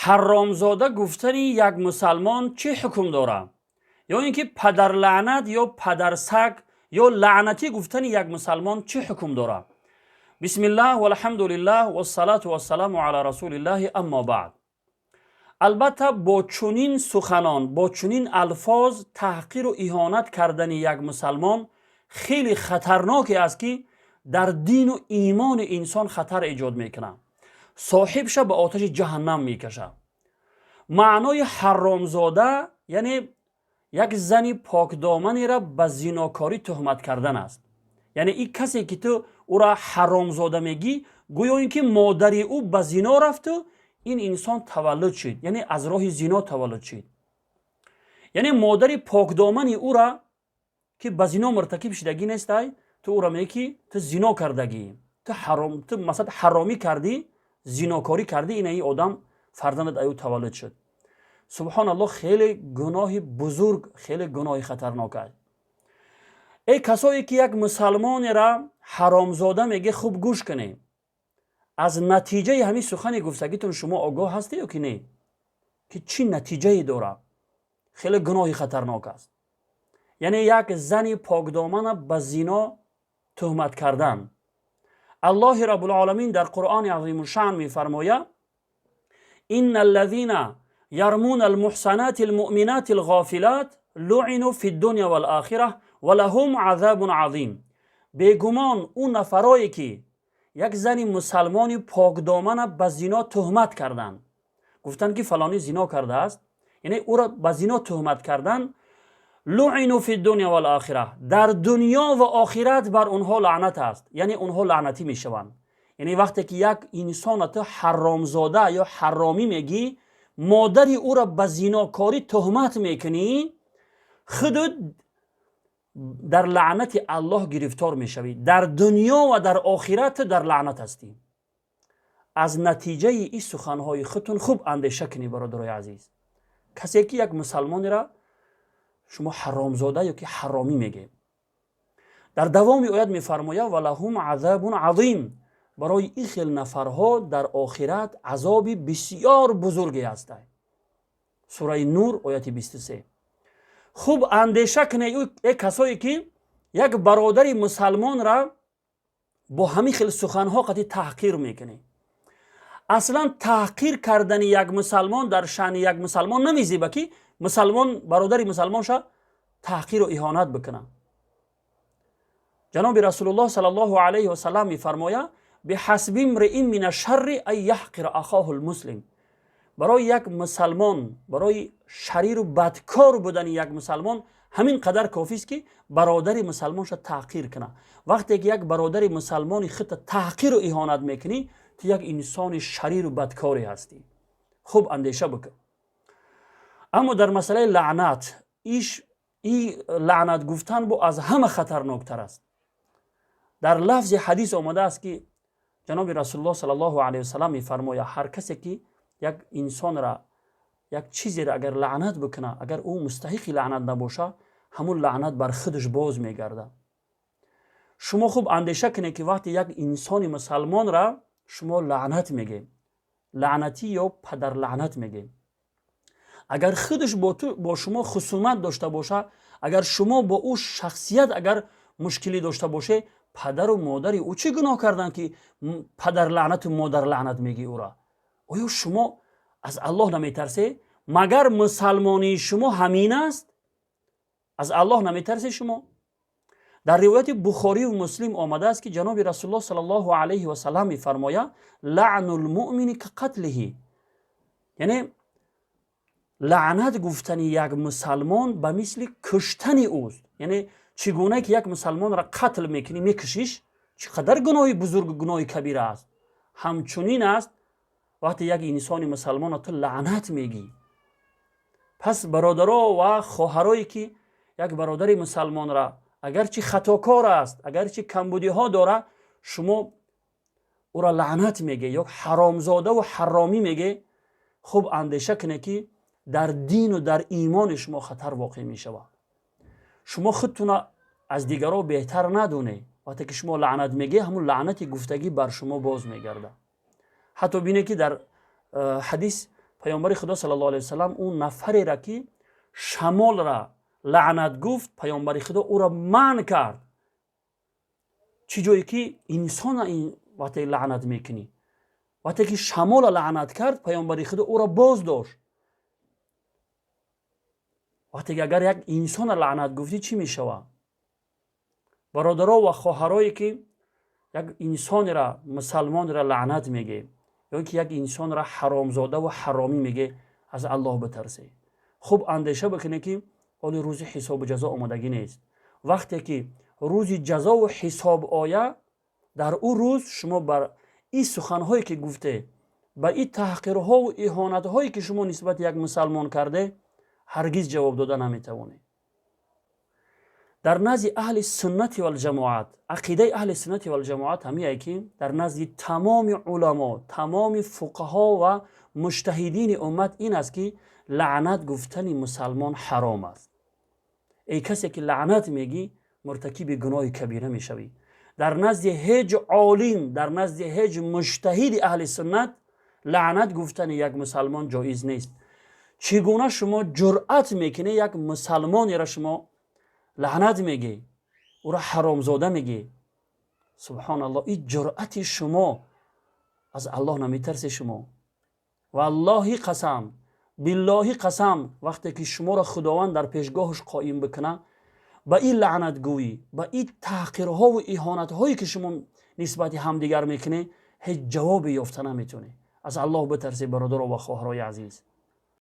Ҳаромзода гуфтани як мусалмон чӣ ҳукм дорад? Ё ин ки падарлаънат ё падарсаг ё лаънатӣ гуфтани як мусалмон чӣ ҳукм дорад? Бисмиллаҳ, валҳамдулиллаҳ, вассалату вассаламу ала расулиллаҳи, аммо баъд. Албатта, бо чунин суханон, бо чунин алфоз таҳқиру иҳонат кардани як мусалмон хеле хатарноке аст, ки дар дину имони инсон хатар эҷод мекунад, соҳибша ба оташи ҷаҳаннам мекашад. Маънои ҳаромзода, яъне як зани покдоманеро ба зинокорӣ туҳмат кардан аст. Яъне ин касе ки ту ӯро ҳаромзода мегӣ, гӯё ин ки модари ӯ ба зино рафту ин инсон таваллуд шуд, яъне аз роҳи зино таваллуд шуд. Яъне модари покдомани ӯра, ки ба зино муртакиб шудагӣ нестай, ту ӯро мегӣ, ки ту зино кардагӣ, ту ҳаром, ту масалан ҳаромӣ кардӣ, зинокорӣ кардӣ, ина ин одам фарзандат аю таваллуд шуд. Субҳоналлоҳ, хеле гуноҳи бузург, хеле гуноҳи хатарнок аст. Эй касое ки як мусалмонера ҳаромзода мегӣ, хуб гӯш кунед: аз натиҷаи ҳамин сухани гуфтагитон шумо огоҳ ҳастед ё ки не, ки чӣ натиҷае дорад? Хеле гуноҳи хатарнок аст. Яъне як зани покдомана ба зино туҳмат кардан. Аллоҳи Раббулоламин дар Қуръони азимушшаън мефармояд: «Инна аллазина ярмуна алмуҳсанати алмуъминати алғофилат луъину фи ддуня валохира ва лаҳум азабун азим». Бегумон, ӯ нафарое ки як зани мусалмони покдомана ба зино туҳмат карданд, гуфтанд, ки фалонӣ зино кардааст, яъне ӯро ба зино туҳмат карданд, луъину фи ддуня валохира, дар дунё ва охират бар онҳо лаънат аст, яъне онҳо лаънатӣ мешаванд. Яъне вақте ки як инсона ту ҳаромзода ё ҳаромӣ мегӣ, модари ӯро ба зинокорӣ туҳмат мекунӣ, худут дар лаънати Аллоҳ гирифтор мешавӣ. Дар дунё ва дар охират дар лаънат ҳастӣ. Аз натиҷаи ин суханҳои худтон хуб андеша кунӣ, бародарои азиз. Касе ки як мусалмонеро шумо ҳаромзода ё ки ҳаромӣ мегӯед, дар давоми оят мефармояд: «Ва лаҳум азабун азим». Барои ин хел нафарҳо дар охират азоби бисёр бузурге ҳастанд. Сураи Нур, ояти 23. Хуб андеша кунед, э касое ки як бародари мусалмонра бо ҳамин хел суханҳо қати таҳқир мекунед. Аслан таҳқир кардани як мусалмон дар шаъни як мусалмон намезеба, ки мусалмон бародари мусалмонша таҳқиру иҳонат бикунад. Ҷаноби Расулуллоҳ саллаллоҳу алайҳи васалам мефармояд: «Биҳасби имриин мина шарри ан яҳқира ахоҳу лмуслим». Барои як мусалмон, барои шариру бадкор будани як мусалмон ҳамин қадар кофист, ки бародари мусалмонша таҳқир кунад. Вақте ки як бародари мусалмони худта таҳқиру иҳонат мекунӣ, ту як инсони шариру бадкоре ҳастӣ. Хуб андеша бикун. Аммо дар масъалаи лаънат, иш и лаънат гуфтан бо аз ҳама хатарноктар аст. Дар лафзи ҳадис омадааст, ки ҷаноби Расулуллоҳ саллаллоҳу алайҳи васалам мефармояд: ҳар касе ки як инсонра, як чизеро агар лаънат бикунад, агар ӯ мустаҳиқи лаънат набошад, ҳамун лаънат бар худаш боз мегардад. Шумо хуб андеша кунед, ки вақте як инсони мусалмонра шумо лаънат мегӯед, лаънатӣ ё падарлаънат мегӯед, агар худаш бо шумо хусумат дошта бошад, агар шумо бо ӯ шахсият агар мушкилӣ дошта бошед, падару модари ӯ чӣ гуноҳ карданд, ки падарлаънату модарлаънат мегӯӣ ӯра? Оё шумо аз Аллоҳ наметарсед? Магар мусалмонии шумо ҳамин аст? Аз Аллоҳ наметарсед шумо? Дар ривояти Бухорию Муслим омадааст, ки ҷаноби Расулуллоҳ саллаллоҳу алайҳи васалам мефармояд: «Лаъну лмуъмини ка қатлиҳи». Яъне лаънат гуфтани як мусалмон ба мисли куштани ӯст. Яъне чӣ гуна ки як мусалмонро қатл мекунӣ, мекушиш, чӣ қадар гуноҳи бузургу гуноҳи кабира аст, ҳамчунин аст вақте як инсони мусалмонро ту лаънат мегӣ. Пас, бародаро ва хоҳарое ки як бародари мусалмонра, агарчи хатокор аст, агарчи камбудиҳо дорад, шумо ӯро лаънат мегӯед ё ҳаромзодаву ҳаромӣ мегӯед, хуб андеша кунед, ки дар дину дар имони шумо хатар воқеъ мешавад. Шумо худтуна аз дигарро беҳтар надонед. Вақте ки шумо лаънат мегӯед, ҳамун лаънати гуфтагӣ бар шумо боз мегардад. Ҳатто бинед, ки дар ҳадис Паёмбари Худо саллаллоҳу алайҳи васаллам ӯ нафареро, ки шамолра лаънат гуфт, Паёмбари Худо ӯро манъ кард. Чӣ ҷое ки инсона вақте лаънат мекунӣ? Вақте ки шамола лаънат кард, Паёмбари Худо ӯро боз дошт. Вақте ки агар як инсона лаънат гуфтӣ, чӣ мешавад? Бародаро ва хоҳарое, ки як инсонера, мусалмонера лаънат меге ё ки як инсонра ҳаромзода ва ҳаромӣ меге, аз Аллоҳ битарсе. Хуб андеша бикунед, ки ҳоли рӯзи ҳисобу ҷазо омодагӣ нест. Вақте ки рӯзи ҷазову ҳисоб оя, дар ӯ рӯз шумо бар ин суханҳое, ки гуфте, ба ин таҳқирҳову иҳонатҳое, ки шумо нисбати як мусалмон карде, ҳаргиз ҷавоб дода наметавонед. Дар назди аҳли суннати валҷамоат, ақидаи аҳли суннати валҷамоат ҳамие, ки дар назди тамоми уламо, тамоми фуқаҳо ва муҷтаҳидини уммат ин аст, ки лаънат гуфтани мусалмон ҳаром аст. Эй касе, ки лаънат мегӣ, муртакиби гуноҳи кабира мешавӣ. Дар назди ҳеҷ олим, дар назди ҳеҷ муҷтаҳиди аҳли суннат лаънат гуфтани як мусалмон ҷоиз нест. Чӣ гуна шумо ҷуръат мекунед, як мусалмонеро шумо лаънат мегӣ, ӯро ҳаромзода мегӣ? Субҳоналлоҳ, ин ҷуръати шумо, аз Аллоҳ наметарсе шумо? Валлоҳи қасам, биллоҳи қасам, вақте ки шуморо Худованд дар пешгоҳаш қоим бикуна, ба ин лаънатгӯӣ, ба ин таҳқирҳову иҳонатҳое, ки шумо нисбати ҳамдигар мекунед, ҳеҷ ҷавобе ёфта наметавонед. Аз Аллоҳ битарсед, бародаро ва хоҳарои азиз.